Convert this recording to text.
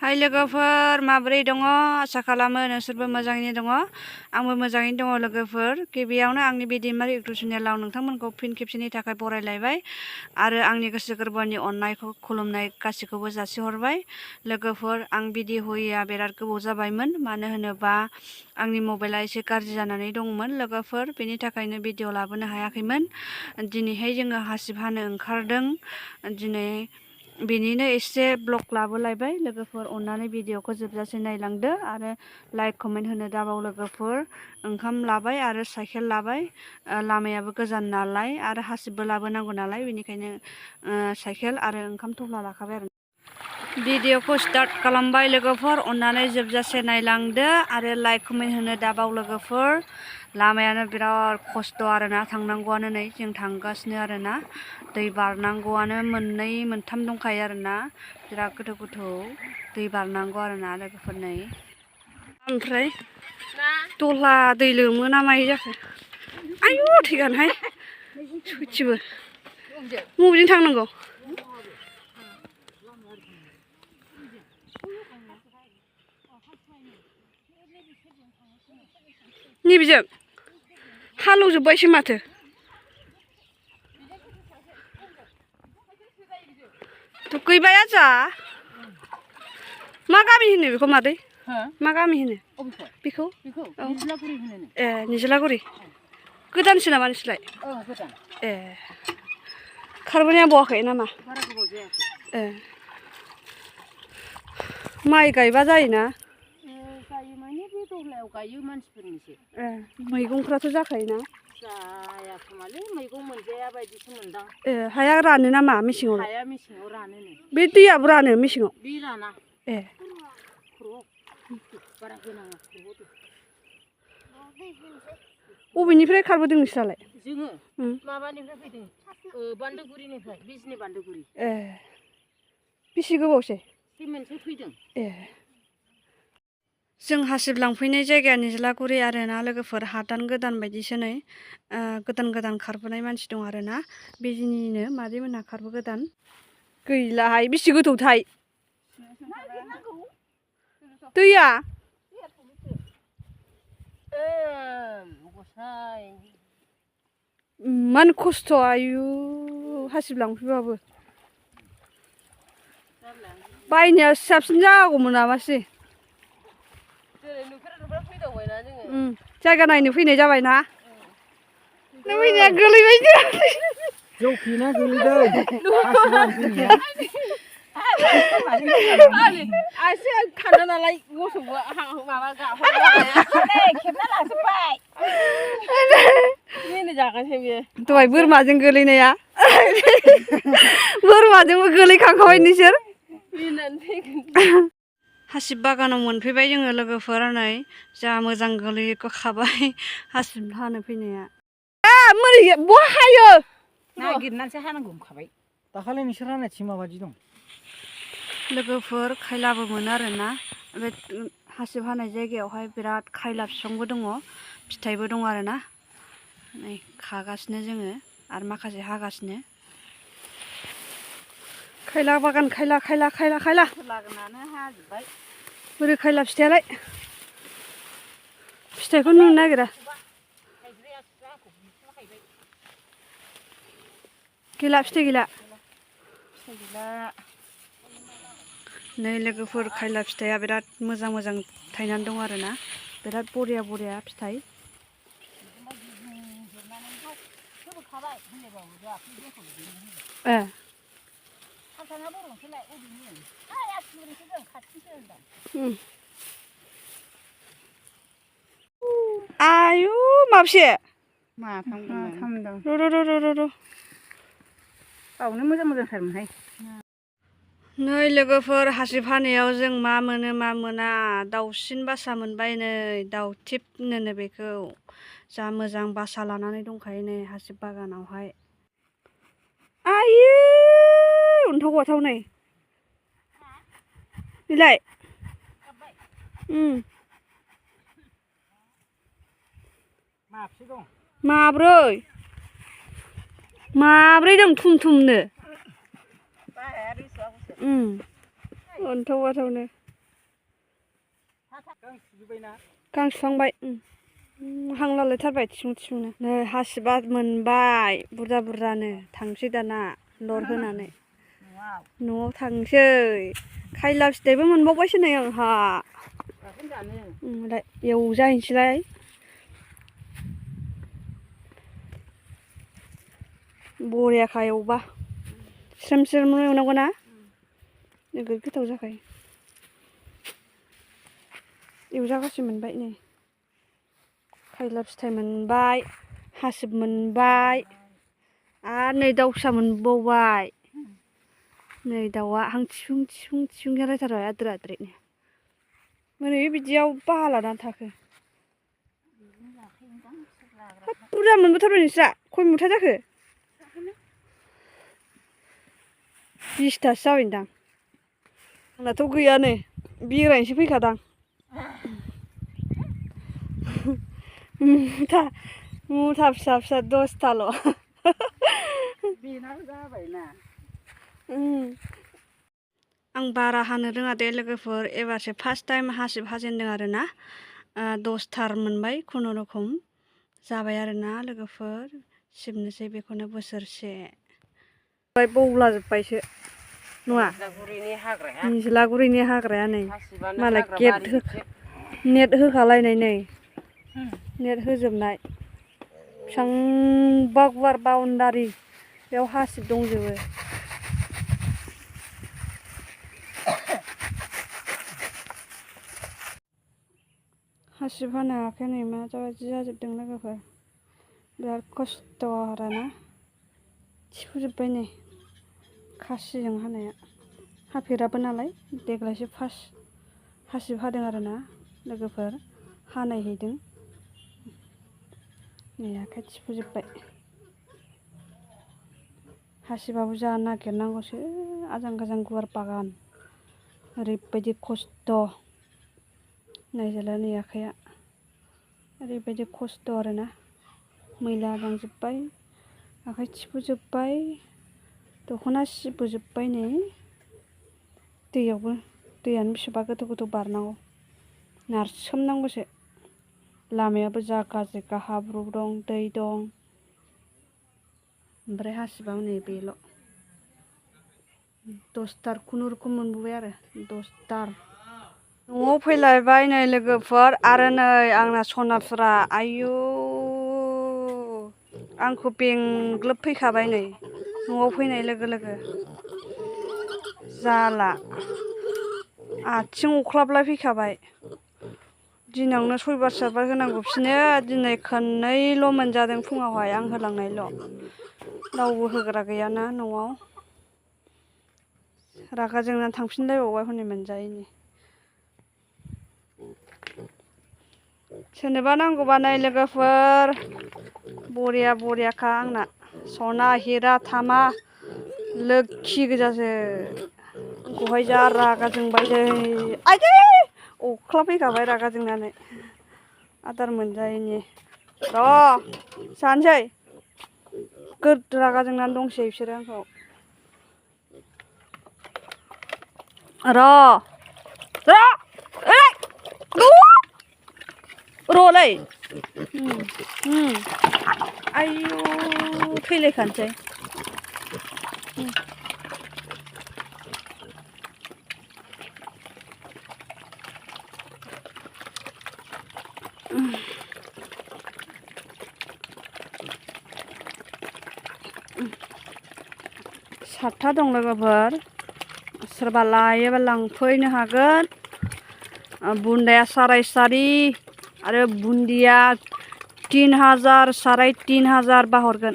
हाय लोगोफोर माबोरै दङ आसा खालामो नोंसोरबो मोजाङैनो दङ आंबो मोजाङैनो दङ लोगोफोर गिबियावनो आंनि बे दिमारि इउटुब चेनेलाव नोंथांमोनखौ फिन खेबसेनि थाखाय बरायलायबाय आरो आंनि गोसो गोरबोनि अननायखौ खुलुमनाय गासिखौबो जासिहरबाय लोगोफोर आं भिडिअ होयैया बिराद गोबाव जाबायमोन मानो होनोबा आंनि मबाइला एसे गाज्रि जानानै दंमोन लोगोफोर बेनि थाखायनो भिडिअ लाबोनो हायाखैमोन दिनैहाय जोङो हासिब हानो ओंखारदों दिनै बेनिनो एसे ब्लग लाबोलायबाय लोगोफोर अन्नानै भिडिअखौ जोबजासे नायलांदो आरो लाइक कमेन्ट होनो दाबाव लोगोफोर ओंखाम लाबाय आरो साइकेल लाबाय लामायाबो गोजान नालाय आरो हासिबबो लाबोनांगौ नालाय बेनिखायनो साइकेल आरो ओंखाम थफ्ला लाखाबाय आरो भिडिअखौ स्टार्ट खालामबाय लोगोफोर अन्नानै जोबजासे नायलांदो आरो लाइक कमेन्ट होनो दाबाव लोगोफोर लामायानो बिराद खस्थ' आरोना थांनांगौआनो नै जों थांगासिनो आरोना दै बारनांगौआनो मोननै मोनथाम दंखायो आरोना बिराद गोथौ गोथौ दै बारनांगौ आरोना लोगोफोर नै ओमफ्राय दहला दै लोमो ना मायो जाखो आयु थैगोनहाय सयथिबो बबेजों थांनांगौ नैबेजों हालेवजोब्बायसो माथो गैबाय आजा मा गामि होनो बेखौ मादै मा गामि होनो बेखौ ए निजलागुरि गोदानसो नामा नोंसोरलाय ए खारबोनाया बावाखै नामा ए माइ गायबा जायोना गायो माने बे दहलायाव गायो मानसिफोरनिसो ए मैगंफ्राथ' जाखायोना जाया खोमालै मैगं मोनजाया बायदिसो मोनदां ए हाया रानो नामा मेसेङाव हाया मेसेङाव रानो नो बे दैयाबो रानो मेसेङाव बे राना ए बारा होनाङा बबेनिफ्राय खारबोदों नोंस्रालाय जोङो माबानिफ्राय फैदों बान्दोगुरिनिफ्राय बिजनि बान्दोगुरि ए बेसे गोबावसै पेमेन्टसो फैदों ए जों हासिब लांफैनाय जायगाया निजलागुरि आरोना लोगोफोर हादान गोदान बायदिसो नै गोदान गोदान खारबोनाय मानसि दं आरोना बिजनिनो मादै मोनहा खारबो गोदान गैलाहाय बेसे गोथौथाय दैया इमान खस्थ' आयु हासिब लांफैबाबो बायनाया साबसिन जागौमोन नामासै जायगा नायनो फैनाय जाबायना फैनाया गोलैबाय जौखिना गोलैदों आसो खाना नालाय मोसौबो माबा खेबना लाजोब्बाय जागोनसै बियो दहाय बोरमाजों गोलैनाया बोरमाजोंबो गोलैखांखाबाय नोंसोर हासिब बागानाव मोनफैबाय जोङो लोगोफोर नै जा मोजां गोलैखौ खाबाय हासिब हानो फैनाया मोरै बहा हायो नागिरनानैसो हानांगौ होनखाबाय दाखालि नोंसोर हानायथिं माबायदि दं लोगोफोर खायलाबो मोनो आरोना बे हासिब हानाय जायगायावहाय बिराद खायला बिफांबो दङ फिथाइबो दङ आरोना नै खागासिनो जोङो आरो माखासे हागासिनो खायला बागान खायला खायला खायला खायला लागोनानो हाजोब्बाय बोरै खायला फिथाइयालाय फिथाइखौ नुनो नागिरा गैला फिथाइ गैला नै लोगोफोर खायला फिथाइया बिराद मोजां मोजां थायनानै दं आरोना बिराद बरिया बरिया फिथाइ ए आयु माबसे माथाम दं र' बावनो मोजां मोजांथारमोनहाय नै लोगोफोर हासिब हानायाव जों मा मोनो मा मोना दाउसिन बासा मोनबाय नै दाउथिब होनो बेखौ जा मोजां बासा लानानै दंखायो नै हासिब बागानावहाय आयु अन्थाव बाथाव नै बिलाय माबसे दं माब्रै दं थुम थुमनो अन्थाव बाथावनो गां सुखांबाय हां लालायथारबाय थिफुं थिफुंनो नै हासिबा मोनबाय बुरजा बुरजानो थांसै दाना लर होनानै न'आव थांसै खायला फिथाइबो मोनबावबायसो नै आंहा एवजाहैनोसैलाय बरियाखा एवबा स्रेम स्रेम एवनांगौ ना नोगोद गोथाव जाखायो एवजागासै मोनबाय नै खायला फिथाइ मोनबाय हासिब मोनबाय आरो नै दाउ फिसा मोनबावबाय नै दाउआ हां थिफुं थिफुं थिफुं रायथारबाय आद्रा आद्रिनो बोरै बिदियाव बाहा लानानै थाखो बुरजा मोनबोथारबाय नोंस्रा खय मुथा जाखो 20थासो जाबायदां आंनाथ' गैयानो बिग्रायनोसो फैखादां मुथा फिसा फिसा 10थाल' बेनाबो जाबायना आं बारा हानो रोङा दे लोगोफोर एबारसो फार्स्ट टाइम हासिब हाजेनदों आरोना 10थार मोनबाय खुनुरुखुम जाबाय आरोना लोगोफोर सिबनोसै बेखौनो बोसोरसे बौलाजोब्बायसो नङा निज्लागुरिनि हाग्राया नै मालाय नेट होखालायनाय नै नेट होजोबनाय बेसेबांबा गुवार बाउन्डारि बेयाव हासिब दंजोबो हासिब हानो हायाखै नै मा जाबायदि जाजोबदों लोगोफोर बिराद खस्थ' आरोना थिफुजोब्बाय नै खासिजों हानाया हाफेराबो नालाय देग्लायसो फार्स्ट हासिब हादों आरोना लोगोफोर हानायहैदों नै आखाइ थिफुजोब्बाय हासिबाबो जा नागिरनांगौसो आजां गाजां गुवार बागान ओरैबायदि खस्थ' नायजाला नै आखाइया ओरैबायदि खस्थ' आरोना मैला लांजोब्बाय आखाइ थिफुजोब्बाय दख'ना सिबोजोब्बाय नै दैयावबो दैयानो बेसेबा गोथौ गोथौ बारनांगौ नारसोमनांगौसो लामायाबो जा गाज्रिखा हाब्रु दं दै दं ओमफ्राय हासिबाव नै बेल' 10थार खुनुरुखुम मोनबोबाय आरो 10थार न'आव फैलायबाय नै लोगोफोर आरो नै आंना सनाफुरा आयु आंखौ बेंग्लोब फैखाबाय नै न'आव फैनाय लोगो लोगो जाला आथिं अख्लाबलाय फैखाबाय दिनावनो 6 बार 7 बार होनांगौ बिसोरनो दिनै खननैल' मोनजादों फुङावहाय आं होलांनायल' रावबो होग्रा गैयाना न'आव रागा जोंनानै थांफिनलायबावबाय हनै मोनजायैनि सोरनोबा नांगौबा नै लोगोफोर बरिया बरियाखा आंना सना हिरा थामा लोक्षि गोजासो आंखौहाय जा रागा जोंबाय आइदै अख्ला फैखाबाय रागा जोंनानै आदार मोनजायैनि र' जानोसै गोद रागा जोंनानै दंसै बिसोरो आंखौ र'लै आयु थैलायखानोसै सातथा दं लोगोफोर सोरबा लायोबा लांफैनो हागोन बुन्दाया 4.5 आरो बुन्दिया 3000 3.5 बा हरगोन